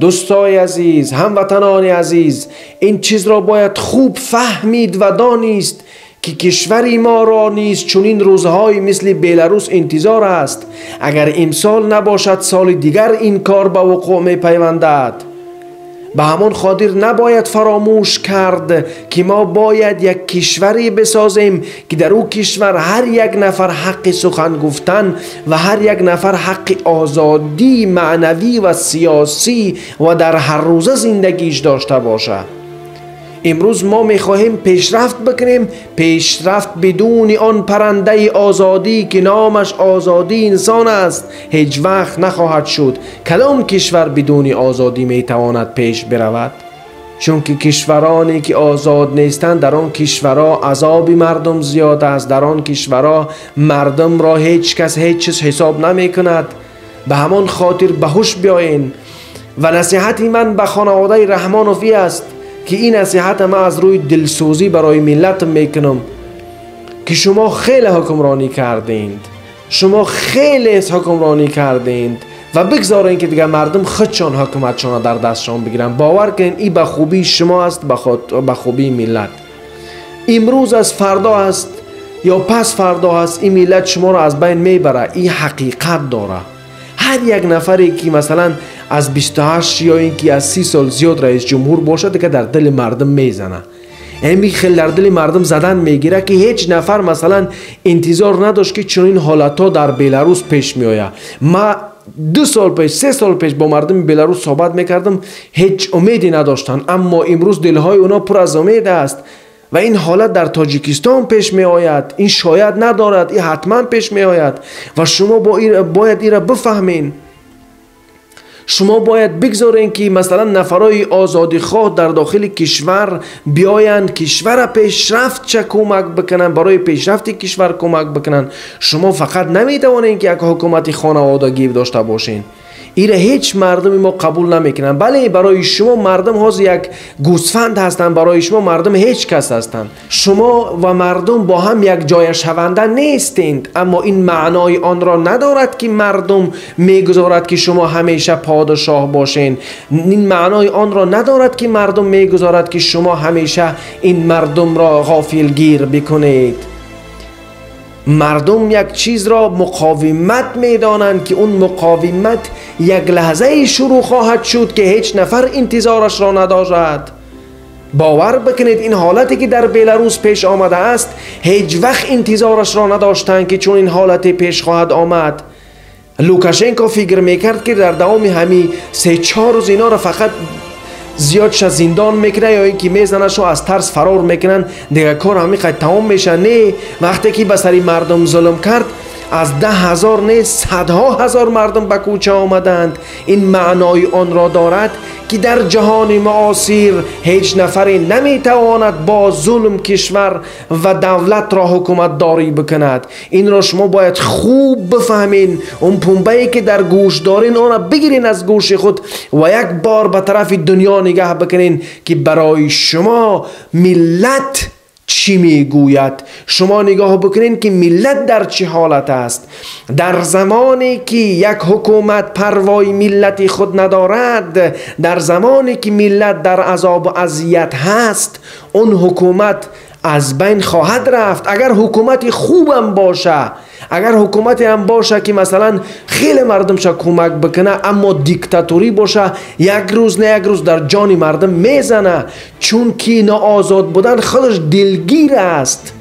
دوستای عزیز، هموطنان عزیز، این چیز را باید خوب فهمید و دانست که کشوری ما را نیز چنین روزهای مثل بیلاروس انتظار است. اگر امسال نباشد سال دیگر این کار به وقوع می پیوندد. به همان خاطر نباید فراموش کرد که ما باید یک کشوری بسازیم که در او کشور هر یک نفر حق سخن گفتن و هر یک نفر حق آزادی معنوی و سیاسی و در هر روزه زندگیش داشته باشه. امروز ما میخواهیم پیشرفت بکنیم، پیشرفت بدون آن پرنده آزادی که نامش آزادی انسان است هیچ وقت نخواهد شد. کدام کشور بدون آزادی میتواند پیش برود؟ چون که کشورانی که آزاد نیستند در آن کشورها عذاب مردم زیاد است، در آن کشورها مردم را هیچ کس هیچ چیز حساب نمی کند. به همان خاطر به هوش بیاین و نصیحت من به خانواده رحمانوفی است که این نصیحت ما از روی دلسوزی برای ملت میکنم که شما خیلی حکمرانی کردید، شما خیلی حکمرانی کردید و بگذارین که دیگه مردم خودشان حکومتشان در دستشان بگیرن. باور کنین این به خوبی شما است، به خوبی ملت. امروز از فردا است یا پس فردا است این ملت شما را از بین میبره. این حقیقت داره. هر یک نفری که مثلا از 28 یا اینکه از 30 سال زیاد رئیس جمهور باشه دیگه در دل مردم میزنه، یعنی خیلی در دل مردم زدن میگیره که هیچ نفر مثلا انتظار نداشت که چنین حالتها در بیلاروس پیش میآید. ما 2 سال پیش 3 سال پیش با مردم بیلاروس صحبت میکردم، هیچ امیدی نداشتن، اما امروز دلهای اونا پر از امید است و این حالت در تاجیکستان پیش می آید. این شاید ندارد، این حتما پیش می آید و شما باید این را بفهمین. شما باید بگذارین که مثلا نفرای آزادی خواه در داخل کشور بیایند، کشور پیشرفت چه کمک بکنن، برای پیشرفت کشور کمک بکنن. شما فقط نمیتوانین که یک حکومت خانوادگی داشته باشین. ایره هیچ مردمی ما قبول نمیکنن. بله برای شما مردم هاز یک گوسفند هستند، برای شما مردم هیچ کس هستند. شما و مردم با هم یک جای شونده نیستند، اما این معنای آن را ندارد که مردم میگذارد که شما همیشه پادشاه باشین. این معنای آن را ندارد که مردم میگذارد که شما همیشه این مردم را غافلگیر بکنید. مردم یک چیز را مقاومت میدانند که اون مقاومت یک لحظه شروع خواهد شد که هیچ نفر انتظارش را ندارد. باور بکنید این حالتی که در بیلاروس پیش آمده است هیچ وقت انتظارش را نداشتند که چون این حالتی پیش خواهد آمد. لوکاشنکو فکر میکرد که در دوام همین 3-4 روز اینا را فقط زیادش زندان میکنه یا اینکه میزنش و از ترس فرار میکنن، دیگه کار همین قد تمام میشه. نه، وقتی که به سری مردم ظلم کرد از 10,000 نه صدها هزار مردم به کوچه آمدند. این معنای آن را دارد که در جهان معاصر هیچ نفری نمیتواند با ظلم کشور و دولت را حکومت داری بکند. این را شما باید خوب بفهمین. اون پنبه‌ای که در گوش دارین آن را بگیرین از گوش خود و یک بار به طرف دنیا نگاه بکنین که برای شما ملت چی میگوید. شما نگاه بکنین که ملت در چه حالت است. در زمانی که یک حکومت پروای ملت خود ندارد، در زمانی که ملت در عذاب و اذیت هست، اون حکومت از بین خواهد رفت. اگر حکومت خوبم باشه، اگر حکومتی هم باشه که مثلا خیلی مردم شا کمک بکنه اما دیکتاتوری باشه، یک روز نه یک روز در جان مردم میزنه، چون که ناآزاد بودن خودش دلگیر است.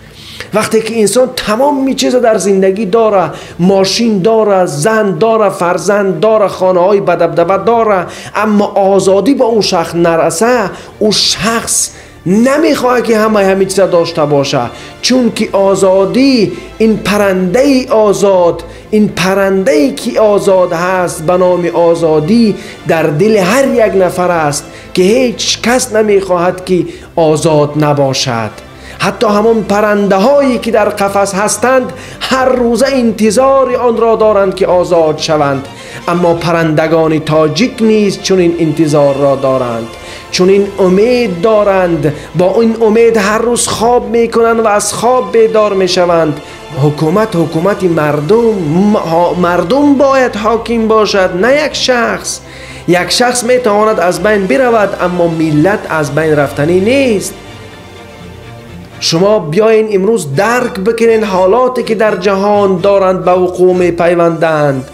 وقتی که انسان تمام چیز در زندگی داره، ماشین داره، زن داره، فرزند داره، خانه های بدبدبه داره، اما آزادی با اون شخص نرسه، اون شخص نمیخواه که همه چیز داشته باشه، چون که آزادی، این پرنده آزاد، این پرنده که آزاد هست به نام آزادی در دل هر یک نفر است که هیچ کس نمیخواهد که آزاد نباشد. حتی همون پرنده هایی که در قفس هستند هر روزه انتظار آن را دارند که آزاد شوند، اما پرندگان تاجیک نیز چون این انتظار را دارند، چون این امید دارند، با این امید هر روز خواب میکنند و از خواب بیدار میشوند. حکومت حکومت مردم، مردم باید حاکم باشد، نه یک شخص. یک شخص میتواند از بین برود، اما ملت از بین رفتنی نیست. شما بیاین امروز درک بکنین حالاتی که در جهان دارند به وقوع میپیوندند.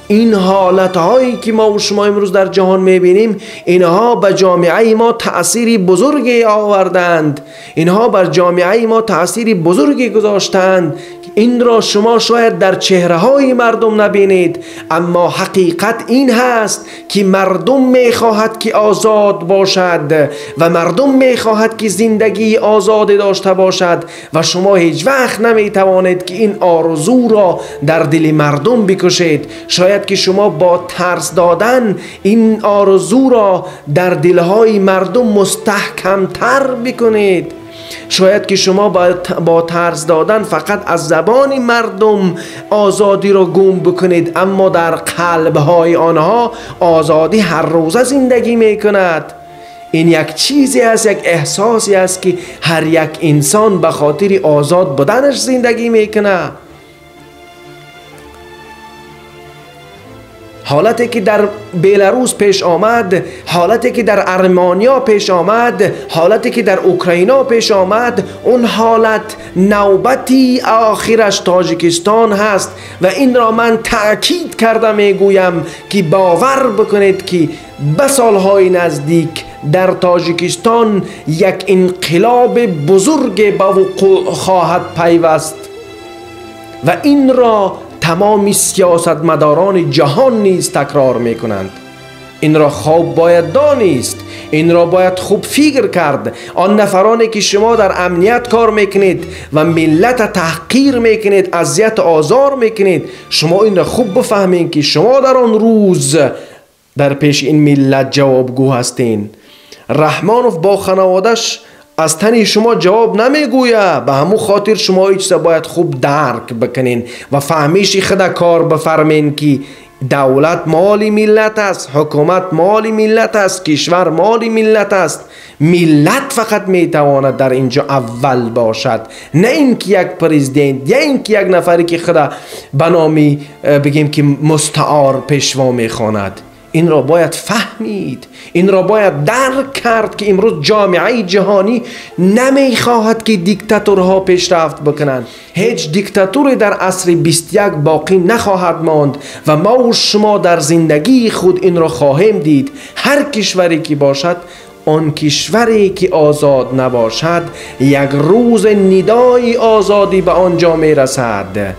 این حالت هایی که ما و شما امروز در جهان میبینیم، اینها به جامعه ما تأثیری بزرگی آوردند، اینها بر جامعه ما تأثیری بزرگی گذاشتند. این را شما شاید در چهره های مردم نبینید، اما حقیقت این هست که مردم میخواهد که آزاد باشد و مردم میخواهد که زندگی آزاد داشته باشد و شما هیچ وقت نمیتوانید که این آرزو را در دل مردم بکشید. شاید که شما با ترس دادن این آرزو را در دلهای مردم مستحکمتر بکنید. شاید که شما با ترس دادن فقط از زبان مردم آزادی را گم بکنید، اما در قلبهای آنها آزادی هر روزه زندگی میکند. این یک چیزی است، یک احساسی است که هر یک انسان به خاطر آزاد بودنش زندگی میکنه. حالتی که در بیلاروس پیش آمد، حالتی که در ارمانیا پیش آمد، حالتی که در اوکراین پیش آمد، اون حالت نوبتی آخرش تاجیکستان هست و این را من تأکید کرده میگویم که باور بکنید که به سالهای نزدیک در تاجیکستان یک انقلاب بزرگ به وقوع خواهد پیوست و این را تمام سیاستمداران جهان نیز تکرار میکنند. این را خوب باید دانست، این را باید خوب فکر کرد. آن نفرانی که شما در امنیت کار میکنید و ملت تحقیر میکنید، اذیت آزار میکنید، شما این را خوب بفهمید که شما در آن روز در پیش این ملت جوابگو هستین. رحمانوف با خانوادش از تن شما جواب نمیگویه، به همون خاطر شما هیچ باید خوب درک بکنین و فهمیش خود کار بفرمین که دولت مال ملت است، حکومت مال ملت است، کشور مال ملت است. ملت فقط میتواند در اینجا اول باشد، نه اینکه یک پرزیدنت یا اینکه یک نفری که خود به نامی بگیم که مستعار پیشوا میخواند. این را باید فهمید، این را باید درک کرد که امروز جامعه جهانی نمیخواهد که دیکتاتورها پیشرفت بکنند. هیچ دیکتاتوری در عصر 21 باقی نخواهد ماند و ما و شما در زندگی خود این را خواهیم دید. هر کشوری که باشد، آن کشوری که آزاد نباشد، یک روز ندای آزادی به آنجا میرسد.